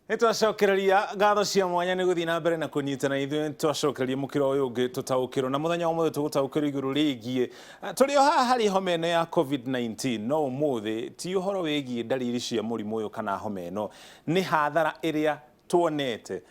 Nĩ twacokereria ngatho cia mwanya nĩ gũthiĩ na mbere na kũnyitana ithuĩ. Nĩ twacokereria mũkĩra ũyũ ũngĩ tũtaũkĩrwo, na mũthenya wa ũmũthĩ tũgũtaũkĩrwo igũrũ rĩgiĩ tũrĩ o haha harĩ homa ĩno ya COVID-19, no ũmũthĩ ti ũhoro wĩgiĩ ndariri cia mũrimũ ũyũ kana homa ĩno, nĩ hathara ĩrĩa tuonete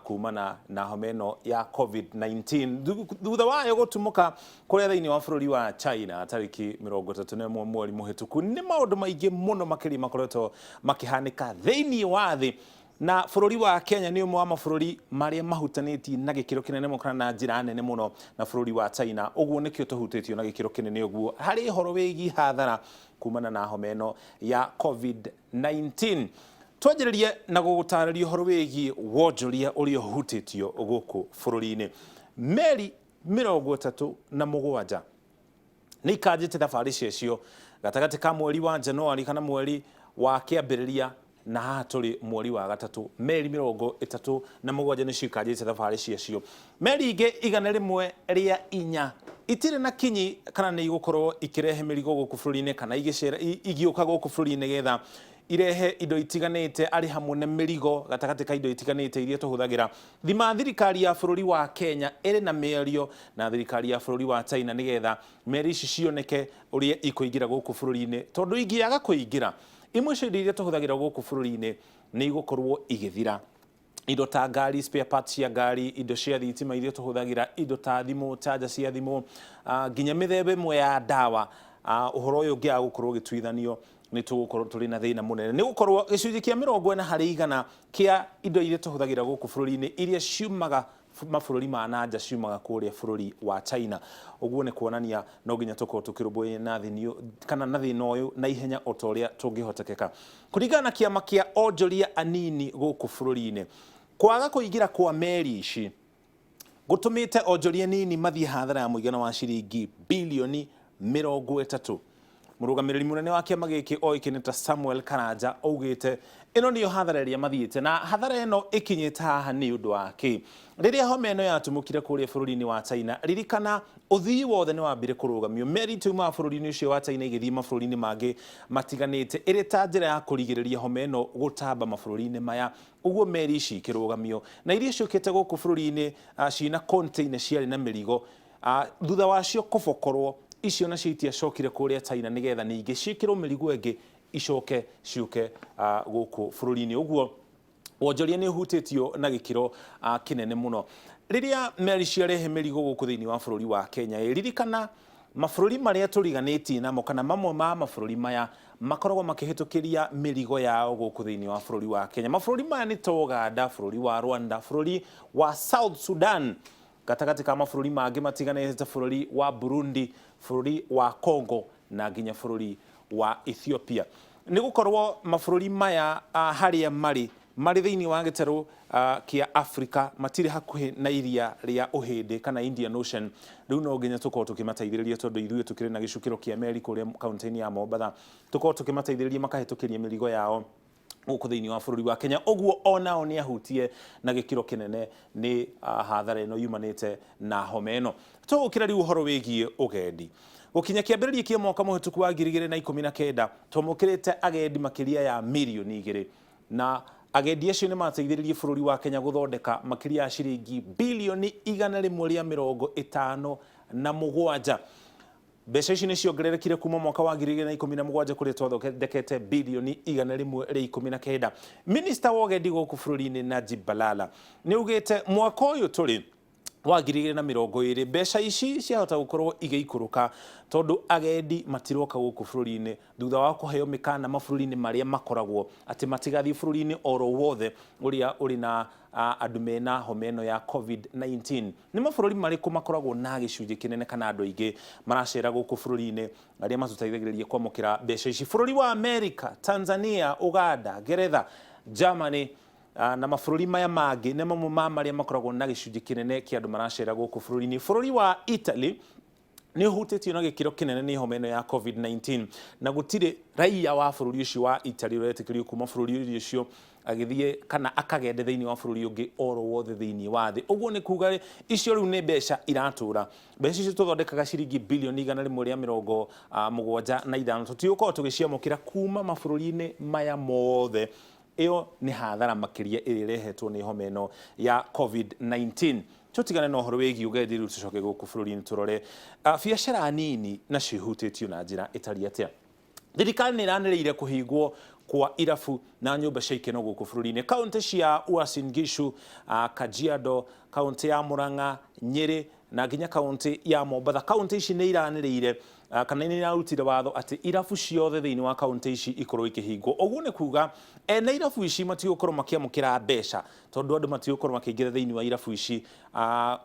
kumana na homa ĩno ya COVID-19 thutha wayo gũtumũka kũrĩa thĩinĩ wa bũrũri wa China tarĩki 31 mweri mũhĩtũku. Nĩ maũndũ maingĩ mũno makĩria makoretwo makĩhanĩka thĩinĩ wa thĩ, na bũrũri wa Kenya nĩ ũmwe wa mabũrũri marĩa mahutanĩtie na gĩkĩro kĩnene mũno kana na njĩra nene mũno na bũrũri wa China. Ũguo nĩkĩo tũhutĩtio na gĩkĩro kĩnene ũguo harĩ ũhoro wĩgiĩ hathara kumana na homa ĩno ya COVID-19. Twanjĩrĩrie na gũgũtarĩria ũhoro wĩgiĩ wonjoria ũrĩa ũhutĩtio gũkũ bũrũri-inĩ. Meri 37 nĩ ikanjĩte thabarĩ ciacio gatagatĩ ka mweri wa Januari kana mweri wa kĩambĩrĩria na haha tũrĩ mweri wa gatatũ. Meri 37 nĩcio ikanjĩte thabarĩ ciacio. Meri ingĩ 104 itirĩ na kinyi kana nĩ igũkorwo ikĩrehe mĩrigo gũkũ bũrũri-inĩ kana igĩcera igĩũka gũkũ bũrũri-inĩ nĩgetha irehe indo itiganĩte arĩ hamwe na mĩrigo gatagatĩ ka indo itiganĩte iria tũhũthagĩra. Thima thirikari ya bũrũri wa Kenya ĩrĩ na mĩario na thirikari ya bũrũri wa China nĩgetha meri ici cioneke ũrĩa ikũingĩra gũkũ bũrũri-inĩ, tondũ ingĩaga kũingĩra, imwe cia indo iria tũhũthagĩra gũkũ bũrũri-inĩ nĩ igũkorwo igĩthira. Indo ta ngari, spare parts cia ngari, indo cia thitima iria tũhũthagĩra, indo ta thimũ, charger cia thimũ, nginya mĩthemba ĩmwe ya ndawa. Ũhoro ũyũ ũngĩaga gũkorwo ũgĩtuithanio, nĩ tũgũkorwo tũrĩ na thĩna mũnene, nĩ gũkorwo gĩcunjĩ kĩa 40% kĩa indo iria tũhũthagĩra gũkũ bũrũri-inĩ iria ciumaga mabũrũri ma na nja ciumaga kũrĩa bũrũri wa China. Ũguo nĩ kuonania no nginya tũkorwo tũkĩrũmbũyania na thĩinĩ kana na thĩna ũyũ na ihenya o ta ũrĩa tũngĩhotekeka. Kũringana na kĩama kĩa onjoria anini gũkũ bũrũri-inĩ, kwaga kũingĩra kwa meri ici gũtũmĩte onjoria anini mathiĩ hathara ya mũigana wa ciringi bilioni 30. Mũrũgamĩrĩri mũnene wa kĩama gĩkĩ oĩkaine ta Samuel Karanja augĩte ĩno nĩyo hathara ĩrĩa mathiĩte, na hathara ĩno ĩkinyĩte haha nĩ ũndũ wa kĩ? Rĩrĩa homa ĩno yatumũkire kũrĩa bũrũri-inĩ wa China, ririkana ũthii wothe nĩ wambire kũrũgamio. Meri itiumaga bũrũri-inĩ ũcio wa China igĩthiĩ mabũrũri-inĩ mangĩ matiganĩte ĩrĩ ta njĩra ya kũrigĩrĩria homa ĩno gũtamba mabũrũri-inĩ maya. Ũguo meri ici ikĩrũgamio, na iria ciũkĩte gũkũ bũrũri-inĩ ciĩna container ciarĩ na mĩrigo. Thutha wacio kũbokorwo, icio nacio itiacokire kũrĩa China nĩgetha ningĩ ciĩkĩrwo mĩrigo ĩngĩ icoke ciũke gũkũ bũrũri-inĩ. Ũguo wonjoria nĩ ũhutĩtio na gĩkĩro kĩnene mũno. Rĩrĩa meri ciarehe mĩrigo gũkũ thĩinĩ wa bũrũri wa Kenya, ririkana mabũrũri marĩa tũriganĩtie namo kana mamwe ma mabũrũri maya makoragwo makĩhĩtũkĩria mĩrigo yao gũkũ thĩinĩ wa bũrũri wa Kenya. Mabũrũri maya nĩ ta Uganda, bũrũri wa Rwanda, bũrũri wa South Sudan, gatagatĩ ka mabũrũri mangĩ matiganĩte ta bũrũri wa Burundi, bũrũri wa Congo na nginya bũrũri wa Ethiopia. Nĩ gũkorwo mabũrũri maya harĩa marĩ, marĩ thĩinĩ wa gĩtarũ kĩa Afrika, matirĩ hakuhĩ na iria rĩa Ũhĩndĩ kana Indian Ocean. Rĩu no nginya tũkorwo tũkĩmateithĩrĩria, tondũ ithuĩ tũkĩrĩ na gĩcukĩro kĩa meri kũrĩa kaũntĩ-inĩ ya Mombatha, tũkorwo tũkĩmateithĩrĩria makahĩtũkĩria mĩrigo yao gũkũ thĩinĩ wa bũrũri wa Kenya. Ũguo onao nĩ ahutie na gĩkĩro kĩnene nĩ hathara ĩno yumanĩte na homa ĩno. Tũgũkĩra rĩu ũhoro wĩgiĩ ũgendi. Gũkinya kĩambĩrĩria kĩa mwaka mũhĩtũku wa 2019, twamũkĩrĩte agendi makĩria ya mirioni 2, na agendi acio nĩ mateithĩrĩrie bũrũri wa Kenya gũthondeka makĩria ya ciringi bilioni 157. Mbeca ici nĩ ciongererekire kuma mwaka wa 2017 kũrĩa twathondekete bilioni 119. Minista wa ũgendi gũkũ bũrũri-inĩ Najib Balala nĩ augĩte mwaka ũyũ tũrĩ wa 2020 mbeca ici ciahota gũkorwo igĩikũrũka, tondũ agendi matiroka gũkũ bũrũri-inĩ thutha wa kũheo mĩkana mabũrũri-inĩ marĩa makoragwo atĩ matigathiĩ bũrũri-inĩ oro wothe ũrĩa ũrĩ na andũ mena homa ĩno ya COVID-19. Nĩ mabũrũri marĩkũ makoragwo na gĩcunjĩ kĩnene kana andũ aingĩ maracera gũkũ bũrũri-inĩ arĩa matũteithagĩrĩria kwamũkĩra mbeca ici? Bũrũri wa America, Tanzania, Uganda, Ngeretha, Germany na mabũrũri maya mangĩ nĩ mamwe ma marĩa makoragwo na gĩcunjĩ kĩnene kĩa andũ maracera gũkũ bũrũri-inĩ. Bũrũri wa Italy nĩ ũhutĩtio na gĩkĩro kĩnene nĩ homa ĩno ya COVID-19, na gũtirĩ raia wa bũrũri ũcio wa Italy ũretĩkĩrio kuma bũrũri ũcio agĩthiĩ kana akagende thĩinĩ wa bũrũri ũngĩ oro wothe thĩinĩ wa thĩ. Ũguo nĩ kuga icio rĩu nĩ mbeca iratũra. Mbeca icio tũthondekaga ciringi bilioni 175 tũtigũkorwo tũgĩciamũkĩra kuma mabũrũri-inĩ maya mothe. Ĩyo nĩ hathara makĩria ĩrĩa ĩrehetwo nĩ homa ĩno ya COVID-19. Tũtigane na ũhoro wĩgiĩ ũgendi, rĩu tũcoke gũkũ bũrũri-inĩ tũrore biacara nini nacio ihutĩtio na njĩra ĩtariĩ atĩa. Thirikari nĩ ĩranĩrĩire kũhingwo kwa irabu na nyũmba cia ikeno gũkũ bũrũri-inĩ. Kaũntĩ cia Uasin Gishu, Kajiado, kaũntĩ ya Murang'a, Nyĩrĩ na nginya kaũntĩ ya Mombatha. Kaũntĩ ici nĩ iranĩrĩire kana nĩ irarutire watho atĩ irabu ciothe thĩinĩ wa kaũntĩ ici ikorwo ikĩhingwo. Ũguo nĩ kuga ene irabu ici matigũkorwo makĩamũkĩra mbeca, tondũ andũ matigũkorwo makĩingĩra thĩinĩ wa irabu ici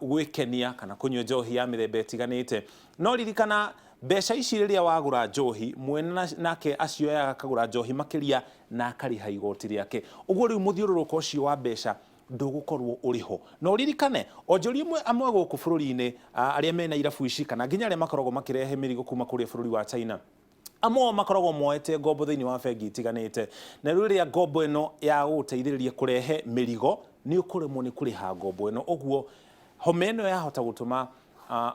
gwĩkenia kana kũnyua njohi ya mĩthemba ĩtiganĩte. No ririkana, mbeca ici rĩrĩa wagũra njohi, mwene nake acioyaga akagũra njohi makĩria na akarĩha igoti rĩake. Ũguo rĩu mũthiũrũrũko ũcio wa mbeca ndũgũkorwo ũrĩ ho. Na ũririkane, onjoria amwe gũkũ bũrũri-inĩ arĩa mena irabu ici kana nginya arĩa makoragwo makĩrehe mĩrigo kuma kũrĩa bũrũri wa China, amwe ao makoragwo moete ngombo thĩinĩ wa bengi itiganĩte, na rĩu rĩrĩa ngombo ĩno ya gũgũteithĩrĩria kũrehe mĩrigo, nĩ ũkũremwo nĩ kũrĩha ngombo ĩno. Ũguo homa ĩno yahota gũtũma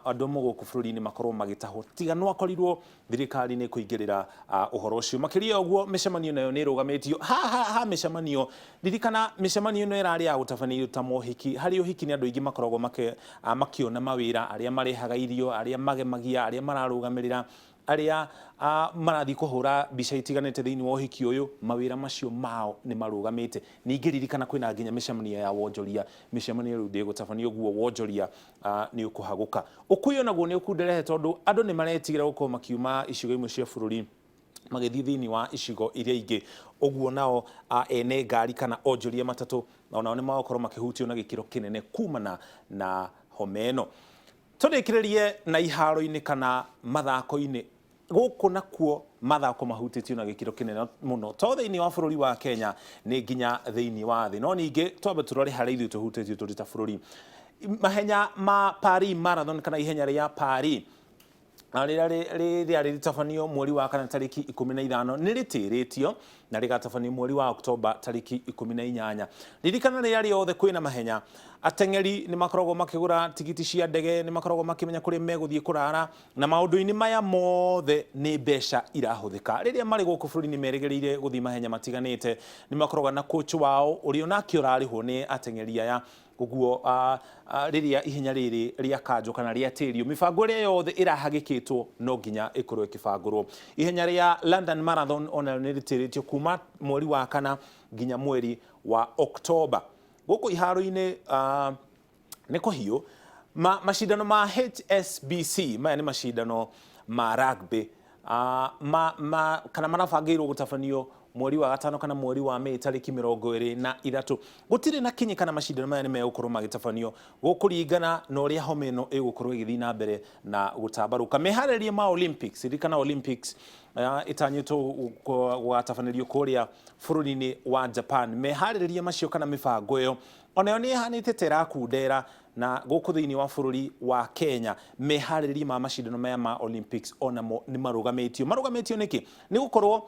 andũ amwe gũkũ bũrũri-inĩ makorwo magĩtahwo, tiga no akorirwo thirikari nĩ kũingĩrĩra ũhoro ũcio. Makĩria ũguo, mĩcemanio nayo nĩ ĩrũgamĩtio. Ha ha ha mĩcemanio, ririkana mĩcemanio ĩno ĩrarĩ ya gũtabanĩrio ta mohiki. Harĩ ũhiki nĩ andũ aingĩ makoragwo makĩona mawĩra, arĩa marehaga irio, arĩa magemagia, arĩa mararũgamĩrĩra, arĩa marathiĩ kũhũra mbica itiganĩte thĩinĩ wa ũhiki ũyũ, mawĩra macio mao nĩ marũgamĩte. Ningĩ ririkana kwĩna nginya mĩcemanio ya wonjoria, mĩcemanio rĩu ndĩgũtabanio, ũguo wonjoria nĩ ũkũhagũka. Ũkui onaguo nĩ ũkunderehe, tondũ andũ nĩ maretigĩra gũkorwo makiuma icigo imwe cia bũrũri magĩthiĩ thĩinĩ wa icigo iria ingĩ. Ũguo nao ene ngari kana onjoria matatũ onao nĩ magũkorwo makĩhutio na gĩkĩro kĩnene kumana na homa ĩno. Tũrĩkĩrĩrie na iharo-inĩ kana mathako-inĩ. Gũkũ nakuo mathako mahutĩtio na gĩkĩro kĩnene mũno, to thĩinĩ wa bũrũri wa Kenya, nĩ nginya thĩinĩ wa thĩ. No ningĩ twambe tũrore harĩa ithuĩ tũhutĩtio tũrĩ ta bũrũri. Mahenya ma Paris Marathon kana ihenya rĩa Paris rĩrĩa rĩrĩa rĩrĩtabanio mweri wa kana tarĩki 15 nĩ rĩtĩrĩtio na rĩgatabanio mweri wa Oktoba tarĩki 18. Ririkana, rĩrĩa rĩothe kwĩna mahenya, ateng'eri nĩ makoragwo makĩgũra tigiti cia ndege, nĩ makoragwo makĩmenya kũrĩa megũthiĩ kũrara, na maũndũ-inĩ maya mothe nĩ mbeca irahũthĩka. Rĩrĩa marĩ gũkũ bũrũri-inĩ merĩgĩrĩire gũthiĩ mahenya matiganĩte, nĩ makoragwo na coach wao ũrĩa onake ũrarĩhwo nĩ ateng'eri aya. Ũguo rĩrĩa ihenya rĩrĩ rĩakanjwo kana rĩatĩrio, mĩbango ĩrĩa yothe ĩrahagĩkĩtwo no nginya ĩkorwo ĩkĩbangũrwo. Ihenya rĩa London Marathon onarĩo nĩ rĩtĩrĩtio kuma mweri wa kana nginya mweri wa Oktoba. Gũkũ iharo-inĩ nĩ kũhiũ. Macindano ma HSBC, maya nĩ macindano ma rugby kana marabangĩirwo gũtabanio mweri wa gatano kana mweri wa Mĩĩ tarĩki 23. Gũtirĩ na kinyi kana macindano maya nĩ megũkorwo magĩtabanio, gũkũringana na ũrĩa homa ĩno ĩgũkorwo ĩgĩthiĩ na mbere na gũtambarũka. Meharĩrĩria ma Olympics, ririkana Olympics ĩtanyĩtwo gũgatabanĩrio kũrĩa bũrũri-inĩ wa Japan. Meharĩrĩria macio kana mĩbango ĩyo onayo nĩ ĩhanĩte ta ĩrakundera, na gũkũ thĩinĩ wa bũrũri wa Kenya meharĩrĩria ma macindano maya ma Olympics onamo nĩ marũgamĩtio. Marũgamĩtio nĩkĩ? Nĩ gũkorwo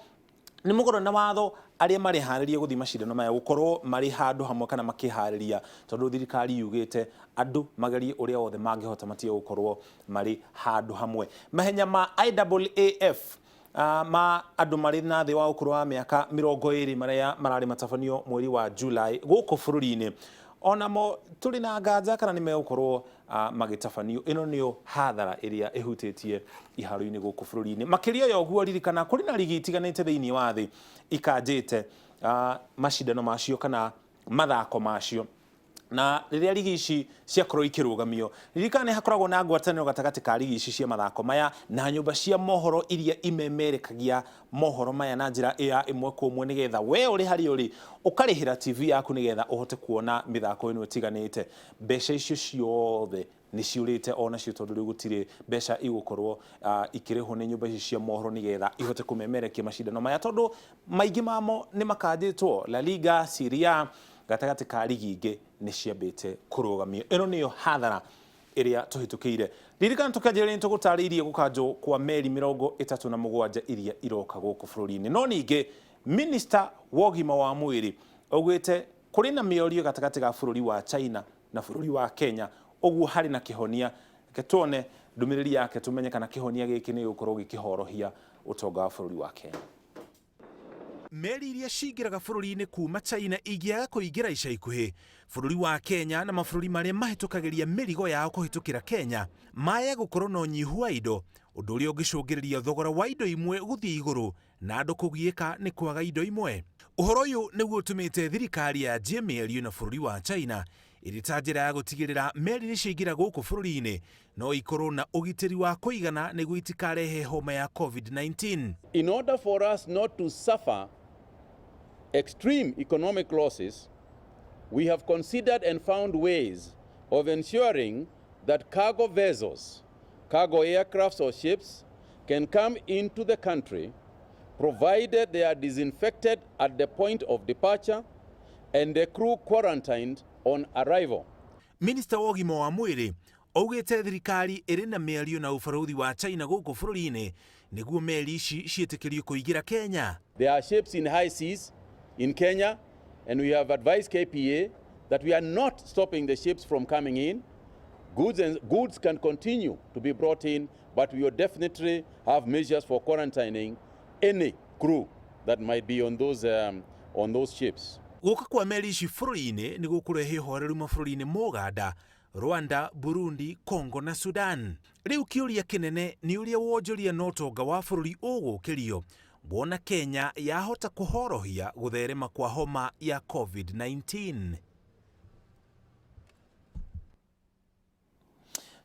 nĩ mũgoro na watho arĩa mareharĩria gũthiĩ macindano maya gũkorwo marĩ handũ hamwe kana makĩharĩria, tondũ thirikari yugĩte andũ magerie ũrĩa wothe mangĩhota matige gũkorwo marĩ handũ hamwe. Mahenya ma IAAF ma andũ marĩ na thĩ wa ũkũrũ wa mĩaka 20 marĩa mararĩ matabanio mweri wa July gũkũ bũrũri-inĩ, onamo tũrĩ na nganja kana nĩ megũkorwo magĩtabanio. Ĩno nĩyo hathara ĩrĩa ĩhutĩtie iharo-inĩ gũkũ bũrũri-inĩ. Makĩria ya ũguo, ririkana kũrĩ na rigi itiganĩte thĩinĩ wa thĩ ikanjĩte macindano macio kana mathako macio, na rĩrĩa rigi ici ciakorwo ikĩrũgamio, ririkana nĩ hakoragwo na ngwatanĩro gatagatĩ ka rigi ici cia mathako maya na nyũmba cia mohoro iria imemerekagia mohoro maya na njĩra ya ĩmwe kwa ĩmwe, nĩgetha we ũrĩ harĩa ũrĩ ũkarĩhĩra TV yaku nĩgetha ũhote kuona mĩthako ĩno ĩtiganĩte. Mbeca icio ciothe nĩ ciũrĩte onacio, tondũ rĩu gũtirĩ mbeca igũkorwo ikĩrĩhwo nĩ nyũmba ici cia mohoro nĩgetha ihote kũmemerekia macindano maya, tondũ maingĩ mamo nĩ makanjĩtwo. La Liga, Serie A gatagatĩ ka rigi ingĩ nĩ ciambĩte kũrũgamio. Ĩno nĩyo hathara ĩrĩa tũhĩtũkĩire. Ririkana tũkĩanjĩrĩria nĩ tũgũtarĩirie gũkanjwo kwa meri 37 iria iroka gũkũ bũrũri-inĩ. No ningĩ minista wa ũgima wa mwĩrĩ augĩte kũrĩ na mĩorio gatagatĩ ga bũrũri wa China na bũrũri wa Kenya, ũguo harĩ na kĩhonia. Reke tuone ndũmĩrĩri yake tũmenye kana kĩhonia gĩkĩ nĩ gĩgũkorwo gĩkĩhorohia ũtonga wa bũrũri wa Kenya. Meri iria cingĩraga bũrũri-inĩ kuma China ingĩaga kũingĩra ica ikuhĩ, bũrũri wa Kenya na mabũrũri marĩa mahĩtũkagĩria mĩrigo yao kũhĩtũkĩra Kenya maya gũkorwo na ũnyihu wa indo, ũndũ ũrĩa ũngĩcũngĩrĩria thogora wa indo imwe gũthiĩ igũrũ na andũ kũgiĩka nĩ kwaga indo imwe. Ũhoro ũyũ nĩguo ũtũmĩte thirikari yanjie mĩario na bũrũri wa China ĩrĩ ta njĩra ya gũtigĩrĩra meri nĩ ciaingĩra gũkũ bũrũri-inĩ no ikorwo na ũgitĩri wa kũigana nĩguo itikarehe homa ya COVID-19. In order for us not to suffer extreme economic losses, we have considered and found ways of ensuring that cargo vessels, cargo aircrafts or ships can come into the country provided they are disinfected at the point of departure and the crew quarantined on arrival. Minista wa ũgima wa mwĩrĩ augĩte thirikari ĩrĩ na mĩario na ũbarũthi wa China gũkũ bũrũri-inĩ nĩguo meri ici ciĩtĩkĩrio kũingĩra Kenya. There are ships in high seas in Kenya, and we have advised KPA that we are not stopping the ships from coming in. Goods can continue to be brought in, but we will definitely have measures for quarantining any crew that might be on those ships. Gũka kwa meri ici bũrũri-inĩ nĩ gũkũrehe ũhoreru mabũrũri-inĩ ma Uganda, Rwanda, Burundi, Congo na Sudan. Rĩu kĩũria kĩnene nĩ ũrĩa wonjoria na ũtonga wa bũrũri ũgũkĩrio wona Kenya yahota kũhorohia gũtherema kwa homa ya COVID-19.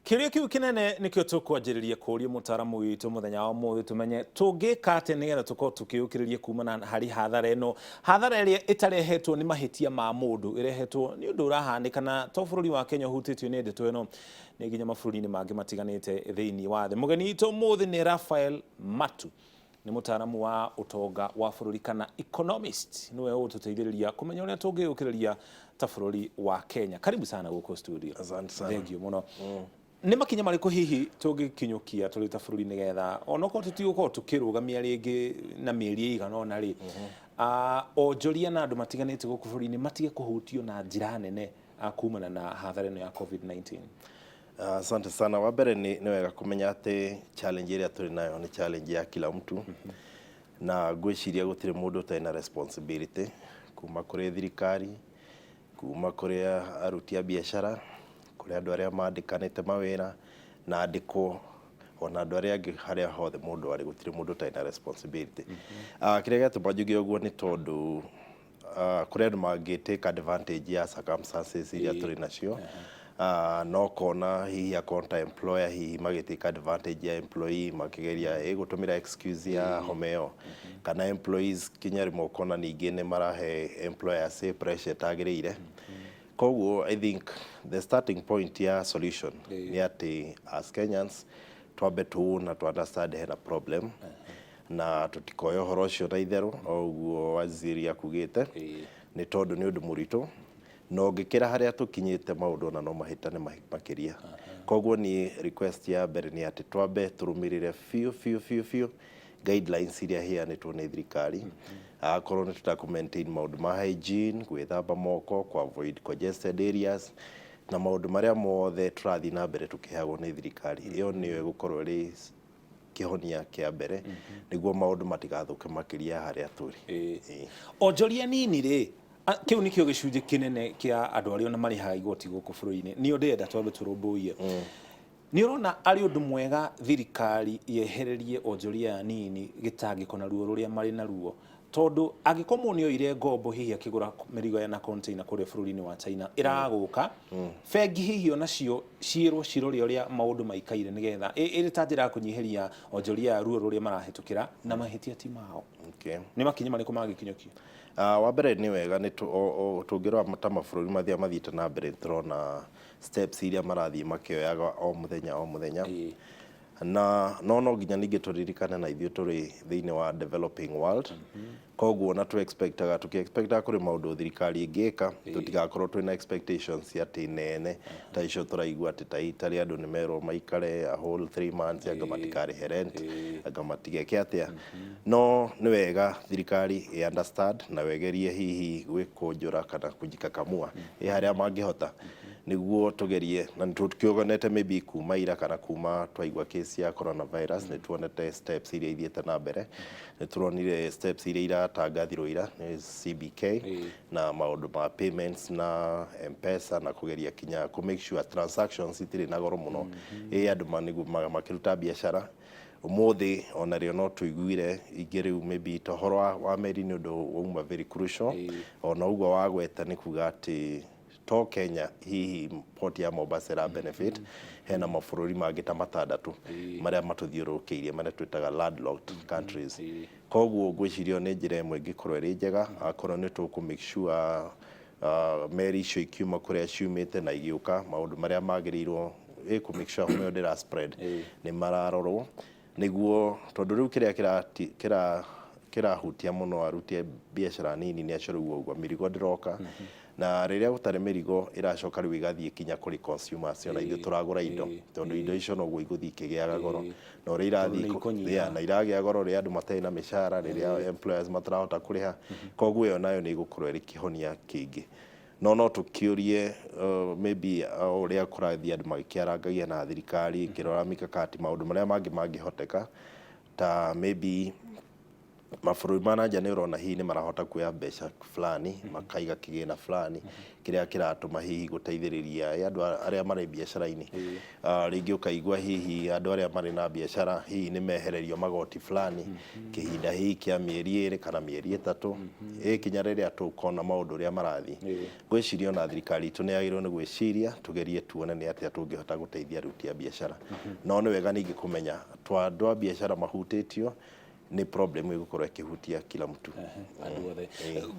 Kĩũria kĩu kĩnene nĩkĩo tũkwanjĩrĩria kũũria mũtaaramu witũ mũthenya wa ũmũthĩ, tũmenye tũngĩka atĩa nĩgetha tũkorwo tũkĩũkĩrĩria kumana harĩ hathara ĩno, hathara ĩrĩa ĩtarehetwo nĩ mahĩtia ma mũndũ, ĩrehetwo nĩ ũndũ ũrahanĩka, na to bũrũri wa Kenya ũhutĩtio nĩ ndeto ĩno, nĩ nginya mabũrũri-inĩ mangĩ matiganĩte thĩinĩ wa thĩ. Mũgeni witũ ũmũthĩ nĩ Raphael Matu, nĩ mũtaaramu wa ũtonga wa bũrũri kana economist, nĩwe ũgũtũteithĩrĩria kũmenya ũrĩa tũngĩũkĩrĩria ta bũrũri wa Kenya. Karibu sana gũkũ studio. Asante sana. Thank you mũno. Nĩ makinya marĩkũ hihi tũngĩkinyũkia tũrĩ ta bũrũri nĩgetha onokorwo tũtigũkorwo tũkĩrũgamia rĩngĩ na mĩeri ĩigana ũna rĩ, onjoria na andũ matiganĩte gũkũ bũrũri-inĩ matige kũhutio na njĩra nene kumana na hathara ĩno ya COVID-19? Asante sana. Wa mbere nĩ wega kũmenya atĩ challenge ĩrĩa tũrĩ nayo nĩ challenge ya kila mtu, na ngwĩciria gũtirĩ mũndũ ũtarĩ na responsibility, kuma kũrĩ thirikari, kuma kũrĩ aruti a biacara, kũrĩ andũ arĩa mandĩkanĩte mawĩra na andĩkwo, ona andũ arĩa angĩ, harĩa hothe mũndũ arĩ, gũtirĩ mũndũ ũtarĩ na responsibility. Kĩrĩa gĩatũma njuge ũguo nĩ tondũ kũrĩ andũ mangĩ take advantage ya circumstances iria tũrĩ nacio. No kona hihi akorwo ta employer, hihi magĩ take advantage ya employee, makĩgeria ĩgũtũmĩra excuse ya homa ĩyo, kana employees kinya rĩmwe ũkona ningĩ nĩ marahe employers pressure ĩtagĩrĩire. Koguo I think the starting point ya solution nĩ atĩ as Kenyans twambe tu na tu understand hena problem, na tũtikoe ũhoro ũcio na itherũ o ũguo waziri akugĩte, nĩ tondũ nĩ ũndũ mũritũ, na ũngĩkĩra harĩa tũkinyĩte maũndũ ona no mahĩtane makĩria. Koguo niĩ request ya mbere nĩ atĩ twambe tũrũmĩrĩre biũ biũ biũ biũ guidelines iria iheanĩtwo nĩ thirikari. Akorwo nĩ tũta kũ maintain maũndũ ma hygiene, gwĩthamba moko, ku avoid congested areas na maũndũ marĩa mothe tũrathiĩ na mbere tũkĩheagwo nĩ thirikari, ĩyo nĩyo ĩgũkorwo ĩrĩ kĩhonia kĩa mbere nĩguo maũndũ matigathũke makĩria ya harĩa tũrĩ. Ĩĩ. Onjoria nini rĩ, kĩu nĩkĩo gĩcunjĩ kĩnene kĩa andũ arĩa ona marĩhaga igoti gũkũ bũrũri-inĩ, nĩo ndĩrenda twambe tũrũmbũiye. Nĩ ũrona arĩ ũndũ mwega thirikari yehererie onjoria aya nini gĩtangĩko na ruo rũrĩa marĩ naruo, tondũ angĩkorwo mũndũ nĩ oire ngombo hihi akĩgũra mĩrigo na container kũrĩa bũrũri-inĩ wa China ĩragũka, bengi hihi onacio ciĩrwo cirore ũrĩa maũndũ maikaire nĩgetha ĩrĩ ta njĩra ya kũnyihĩria onjoria aya ruo rũrĩa marahĩtũkĩra na mahĩtia ti mao? Nĩ makinya marĩkũ mangĩkinyũkio? Wa mbere nĩ wega nĩ tũngĩrora ta mabũrũri marĩa mathiĩte na mbere, tũrona steps iria marathiĩ makĩoyaga o mũthenya o mũthenya, na no nginya ningĩ tũririkane na ithuĩ tũrĩ thĩinĩ wa developing world. Koguo na tũ expectaga tũkĩ expectaga kũrĩ maũndũ thirikari ĩngĩka, tũtigakorwo twĩna expectations atĩ nene ta icio tũraigua atĩ ta Italy andũ nĩ merwo maikare a whole 3 months, anga matikarĩhe rent, anga matigeke atĩa. No nĩ wega thirikari ĩ understand na wegerie hihi gwĩkũnjũra kana kujikakamua ĩ harĩa mangĩhota. Nĩguo tũgerie na nĩ tũkĩonete maybe kuma ira kana kuma twaigua case ya coronavirus, nĩ tuonete steps iria ithiĩte na mbere. Nĩ tũronire steps iria iratangathirwo ira nĩ CBK na maũndũ ma payments na M-Pesa na kũgeria kinya kũ make sure transactions itirĩ na goro mũno ĩ andũ nĩguo makĩruta biacara. Ũmũthĩ ona rĩo no tũiguire ingĩ rĩu maybe ta ũhoro wa meri nĩ ũndũ wauma very crucial. Ona ũguo wagweta nĩ kuga atĩ to Kenya hihi port ya Mombasa ĩra benefit, hena mabũrũri mangĩ ta matandatũ marĩa matũthiũrũrũkĩirie, marĩa twĩtaga landlocked countries. Koguo ngwĩciria ĩyo nĩ njĩra ĩmwe ĩngĩkorwo ĩrĩ njega akorwo nĩ tũkũ make sure meri icio ikiuma kũrĩa ciumĩte na igĩũka, maũndũ marĩa magĩrĩirwo ĩ kũ make sure homa ĩyo ndĩra spread nĩ mararorwo, nĩguo tondũ rĩu kĩrĩa kĩrahutia mũno aruti a biacara nini nĩ acio. Rĩu ũguo mĩrigo ndĩroka, na rĩrĩa gũtarĩ mĩrigo ĩracoka rĩu ĩgathiĩ kinya kũrĩ consumers, ona ithuĩ tũragũra indo, tondũ indo icio noguo igũthiĩ ikĩgĩaga goro na ũrĩa irathiĩ Tondũ nĩ ikũnyiha. Yeah, na iragĩa goro rĩrĩa andũ matarĩ na mĩcara, rĩrĩa employers matarahota kũrĩha. Koguo ĩyo nayo nĩ ĩgũkorwo ĩrĩ kĩhonia kĩngĩ. No tũkĩũrie maybe ũrĩa kũrathiĩ andũ magĩkĩarangagia na thirikari ĩkĩrora mikakati, maũndũ marĩa mangĩ mangĩhoteka, ta maybe mabũrũri ma nanja nĩ ũrona hihi nĩ marahota kuoya mbeca fulani makaiga kĩgĩna fulani kĩrĩa kĩratũma hihi gũteithĩrĩria andũ arĩa marĩ biacara-inĩ. Rĩngĩ ũkaigua hihi andũ arĩa marĩ na biacara hihi nĩ mehererio magoti fulani kĩhinda hihi kĩa mĩeri 2 kana mĩeri 3 ĩ kinya rĩrĩa tũkona maũndũ ũrĩa marathiĩ. Ngwĩciria ona thirikari itũ nĩ yagĩrĩirwo nĩ gwĩciria tũgerie tuone nĩ atĩa tũngĩhota gũteithia aruti a biacara. No nĩ wega ningĩ kũmenya to andũ a biacara mahutĩtio nĩ problem, ĩgũkorwo ĩkĩhutia kila mtu. Andũ othe.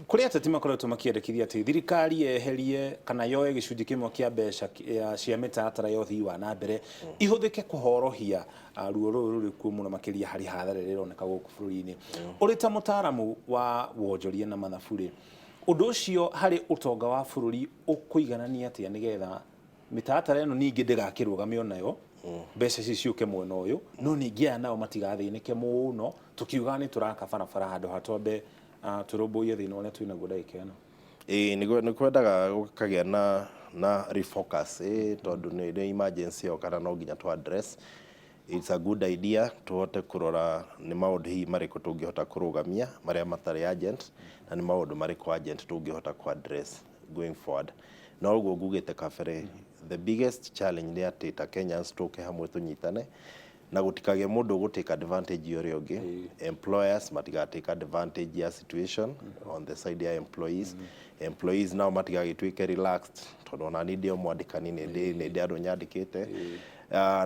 Kũrĩ ateti makoretwo makĩendekithia atĩ thirikari yeherie kana yoe gĩcunjĩ kĩmwe kĩa mbeca cia mĩtaratara ya ũthii wa na mbere ihũthĩke kũhorohia ruo rũrũ rũrĩ kuo mũno, makĩria harĩ hathara ĩrĩa ĩroneka gũkũ bũrũri-inĩ. Ũrĩ ta mũtaaramu wa wonjoria na mathabu rĩ, ũndũ ũcio harĩ ũtonga wa bũrũri ũkũiganania atĩa, nĩgetha mĩtaratara ĩno ningĩ ndĩgakĩrũgame onayo, mbeca ici ciũke mwena ũyũ, no ningĩ aya nao matigathĩnĩke mũno tũkiuga nĩ tũraka barabara handũ ha twambe tũrũmbũiye thĩna ũrĩa twĩnaguo ndagĩka ĩno? Ĩĩ, nĩ kwendaga gũkagĩa na refocus ĩ tondũ nĩ emergency yoka na no nginya tũ address. It's a good idea tũhote kũrora nĩ maũndũ hihi marĩkũ tũngĩhota kũrũgamia marĩa matarĩ urgent, na nĩ maũndũ marĩkũ urgent tũngĩhota kũ address going forward. No ũguo ngugĩte kabere, the biggest challenge nĩ atĩ ta Kenyans tũke hamwe, tũnyitane na gũtikagĩe mũndũ ũgũ take advantage ya ũrĩa ũngĩ. Employers matiga take advantage ya situation on the side ya employees, employees nao matigagĩtuĩke relaxed, tondũ ona niĩ ndĩ o mwandĩkani, nĩ ndĩ andũ nyandĩkĩte.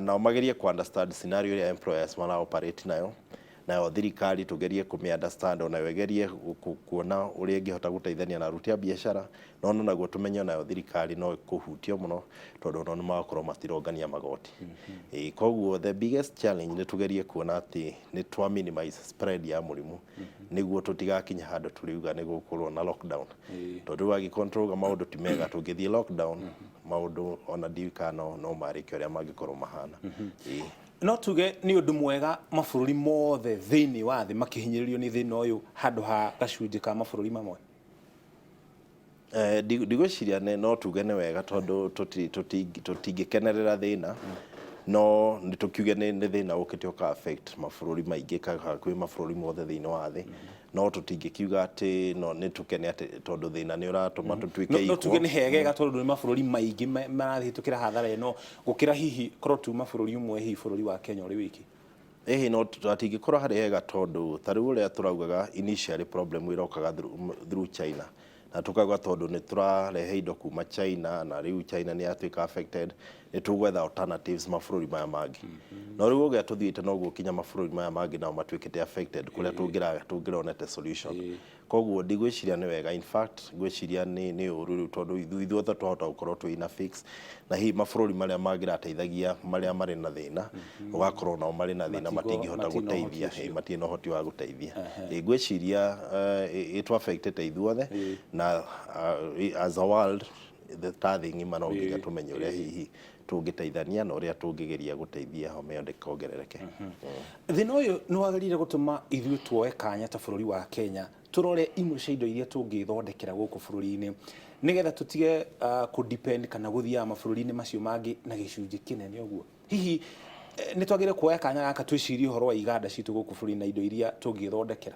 Nao magerie ku understand scenario ĩrĩa employers mara operate nayo. Nayo thirikari tũgerie kũmĩ understand, onayo ĩgerie kuona ũrĩa ĩngĩhota gũteithania na aruti a biacara. No naguo tũmenye onayo thirikari no ĩkũhutio mũno, tondũ onao nĩ magakorwo matirongania magoti. Ĩĩ, koguo the biggest challenge nĩ tũgerie kuona atĩ nĩ twa minimize spread ya mũrimũ, nĩguo tũtigakinye handũ tũriuga nĩ gũkorwo na lockdown, tondũ rĩu angĩkorwo tũrauga maũndũ ti mega, tũngĩthiĩ lockdown maũndũ ona ndiũĩ kana no marĩke ũrĩa mangĩkorwo mahana. Ĩĩ. No tuge nĩ ũndũ mwega mabũrũri mothe thĩinĩ wa thĩ makĩhinyĩrĩrio nĩ thĩna ũyũ handũ ha gacunjĩ ka mabũrũri mamwe? Ndigwĩciria no tuge nĩ wega, tondũ tũtingĩkenerera thĩna. No nĩ tũkiuge nĩ thĩna ũkĩte ũka affect mabũrũri maingĩ, hakuhĩ mabũrũri mothe thĩinĩ wa thĩ, no tũtingĩkiuga atĩ no nĩ tũkene atĩ tondũ thĩna nĩ ũratũma tũtuĩke No tuge equal. nĩ hegega tondũ nĩ mabũrũri maingĩ marathiĩ hathara ĩno gũkĩra hihi korwo tuma bũrũri ũmwe, hihi bũrũri wa Kenya ũrĩ wiki. Ĩhĩ, no hatingĩkorwo harĩ hega, tondũ ta rĩu ũrĩa tũraugaga initially problem ĩrokaga through China, na tukauga tondũ nĩ tũrarehe indo kuma China na rĩu China nĩ yatuĩka affected, nĩ tũgwetha alternatives mabũrũri maya mangĩ. No rĩu ũrĩa tũthiĩte noguo kinya mabũrũri maya mangĩ nao matuĩkĩte affected kũrĩa tũngĩronete solution. Koguo ndigwĩciria nĩ wega. In fact, ngwĩciria nĩ ũru rĩu, tondũ ithuothe twahota gũkorwo twĩ na fix, na hihi mabũrũri marĩa mangĩrateithagia marĩa marĩ na thĩna, ũgakorwo nao marĩ na thĩna, matingĩhota matirĩ na ũhoti gũteithia. ũcio. Matirĩ na ũhoti wa gũteithia. Ngwĩciria ĩtũ affectĩte ithuothe na as a world, ta thĩ ng'ima, no nginya tũmenye ũrĩa hihi tũngĩteithania na ũrĩa tũngĩgeria gũteithia homa ĩyo ndĩkongerereke. Thĩna ũyũ nĩ wagĩrĩire gũtũma ithuĩ tuoe kanya ta bũrũri wa Kenya. Tũrore imwe cia indo iria tũngĩthondekera gũkũ bũrũri-inĩ nĩgetha tũtige kũ depend kana gũthiaga mabũrũri-inĩ macio mangĩ na gĩcunjĩ kĩnene ũguo. Hihi nĩ twagĩrĩire kuoya kanya gaka twĩcirie ũhoro wa iganda citũ gũkũ bũrũri-inĩ na indo iria tũngĩthondekera?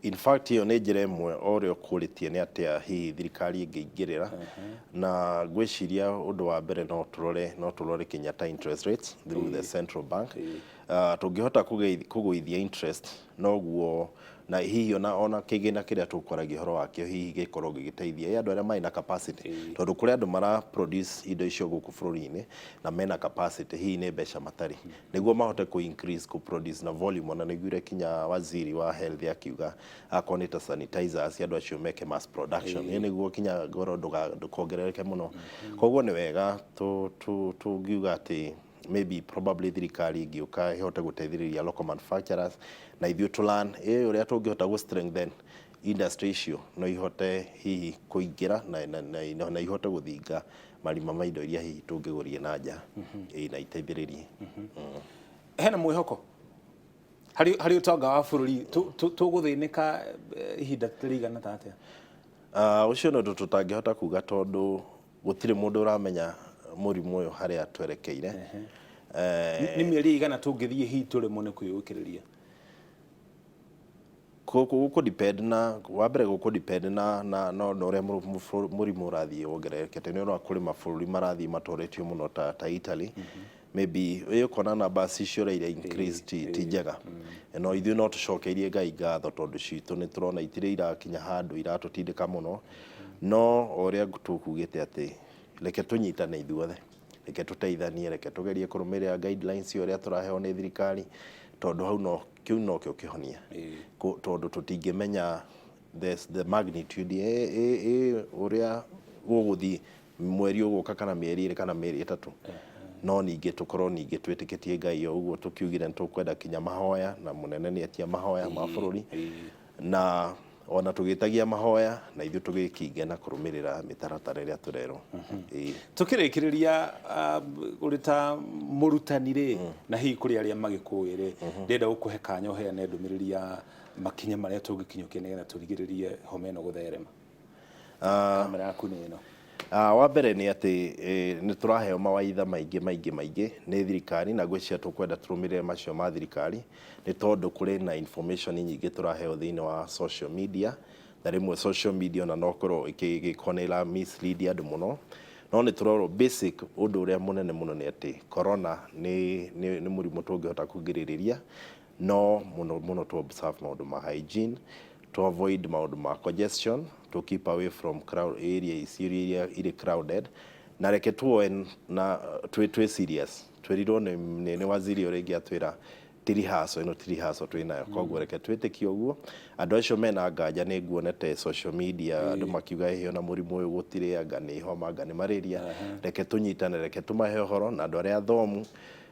In fact, ĩyo nĩ njĩra ĩmwe o ũrĩa ũkũrĩtie nĩ atĩa hihi thirikari ĩngĩingĩrĩra, na ngwĩciria ũndũ wa mbere no tũrore kinya ta interest rates through the central bank. Tũngĩhota kũgũithia interest, noguo na hihi ona kĩgĩna kĩrĩa tũkwaragia ũhoro wakĩo hihi gĩkorwo gĩgĩteithia andũ arĩa marĩ na capacity, tondũ kũrĩ andũ mara produce indo icio gũkũ bũrũri-inĩ na mena capacity, hihi nĩ mbeca matarĩ nĩguo mahote kũ increase kũ produce na volume. Ona nĩguire kinya waziri wa health akiuga akorwo nĩ ta sanitizers, andũ acio meke mass production nĩguo kinya goro ndũkongerereke mũno. Koguo nĩ wega tũngiuga atĩ maybe probably thirikari ĩngĩũka ĩhote gũteithĩrĩria local manufacturers na ithuĩ tũ learn ũrĩa tũngĩhota gũ strengthen industry icio, no ihote hihi kũingĩra na ihote gũthinga marima ma indo iria hihi tũngĩgũria na nja, na iteithĩrĩrie. Hena mwĩhoko harĩ ũtonga wa bũrũri? Tũgũthĩnĩka ihinda rĩigana ta atĩa? Ũcio nĩ ũndũ tũtangĩhota kuga, tondũ gũtirĩ mũndũ ũramenya mũrimũ ũyũ harĩa twerekeire. Nĩ mĩeri ĩigana tũngĩthiĩ hihi tũremwo nĩ kwĩyũkĩrĩria? Gũkũ depend na wa mbere, gũkũ depend na ũrĩa mũrimũ ũrathiĩ wongererekete. Nĩ ũrona kũrĩ mabũrũri marathiĩ matoretio mũno ta Italy, maybe ĩ ũkona namba cicio ũrĩa ira increase ti njega, no ithuĩ no tũcokeirie Ngai ngatho tondũ citũ nĩ tũrona itirĩ irakinya handũ iratũtindĩka mũno. No o ũrĩa tũkugĩte atĩ reke tũnyitane ithuothe, reke tũteithanie, reke tũgerie kũrũmĩrĩra guidelines ũrĩa tũraheo nĩ thirikari, tondũ hau no kĩu nokĩo kĩhonia. Tondũ tũtingĩmenya the magnitude ũrĩa gũgũthiĩ mweri ũgũka kana mĩeri 2 kana mĩeri 3. No ningĩ tũkorwo ningĩ twĩtĩkĩtie Ngai, o ũguo tũkiugire nĩ tũkwenda kinya mahoya, na mũnene nĩ etia mahoya ma bũrũri, na ona tũgĩtagia mahoya na ithuĩ tũgĩkinge na kũrũmĩrĩra mĩtaratara ĩrĩa tũrerwo. Tukĩrĩkĩrĩria, ũrĩ ta mũrutani rĩ, na hihi kũrĩ arĩa magĩkũĩ rĩ, ndĩrenda gũkũhe kanya ũheane ndũmĩrĩri ya makinya marĩa tũngĩkinyũkia nĩgetha tũrigĩrĩrie homa ĩno gũtherema. Kamera yaku nĩ ĩno. Wa mbere nĩ atĩ nĩ tũraheo mawaitha maingĩ maingĩ maingĩ nĩ thirikari, na ngwĩciria tũkwenda tũrũmĩrĩre macio ma thirikari, nĩ tondũ kũrĩ na information nyingĩ tũraheo thĩinĩ wa social media, na rĩmwe social media ona no ĩkorwo ĩgĩkorwo nĩ ĩra mislead andũ mũno. No nĩ tũrorwo basic ũndũ ũrĩa mũnene mũno nĩ atĩ corona nĩ mũrimũ tũngĩhota kũgirĩrĩria, no mũno mũno to observe maũndũ ma hygiene, to avoid maũndũ ma congestion, to keep away from crowd area ici iria irĩ crowded, na reke tuoe na twĩ serious. Twĩrirwo nĩ waziri ũrĩa ũngĩ atwĩra ti rehearsal ĩno, ti rehearsal twĩ nayo. Koguo reke twĩtĩkie ũguo. Andũ acio mena nganja, nĩ nguonete social media andũ makiuga ĩhĩ ona mũrimũ ũyũ gũtirĩ, anga nĩ homa, anga nĩ malaria. Reke tũnyitane, reke tũmahe ũhoro, na andũ arĩa athomu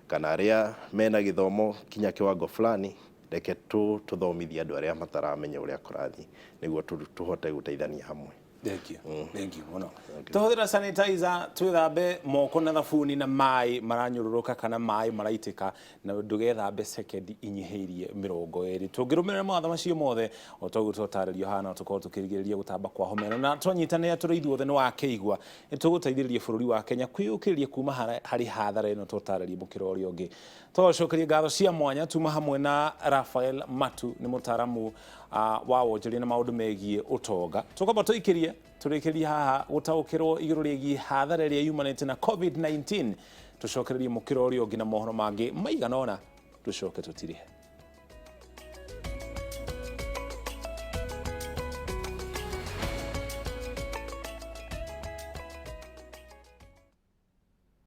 kana arĩa mena gĩthomo kinya kiwango fulani, reke tũthomithie andũ arĩa mataramenya ũrĩa kũrathiĩ nĩguo tũhote gũteithania hamwe. Thank you. Thank you mũno. Tũhũthĩra sanitizer, twĩthambe moko na thabuni na maĩ maranyũrũrũka kana maĩ maraitĩka, na ndũgethambe sekendi inyihĩirie 20. Tũngĩrũmĩrĩra mawatho macio mothe o toguo twatarĩrio haha, no tũkorwo tũkĩrigĩrĩria gũtamba kwa homa ĩno. Na twanyitanĩra tũrĩ ithuothe, nĩ wakĩigua, nĩ tũgũteithĩrĩria bũrũri wa Kenya kwĩyũkĩrĩria kuma harĩ hathara ĩno tũtarĩrie mũkĩra ũrĩa ũngĩ. Tũgacokeria ngatho cia mwanya tuma hamwe na Raphael Matu, nĩ mũtaaramu wa wonjoria na maũndũ megiĩ ũtonga. Tũkwamba tũikĩrie tũrĩkĩrie haha gũtaũkĩrwo igũrũ rĩgiĩ hathara ĩrĩa yumanĩte na COVID-19. Tũcokererie mũkĩra ũrĩa ũngĩ na mohoro mangĩ maigana ũna, tũcoke tũtirihe.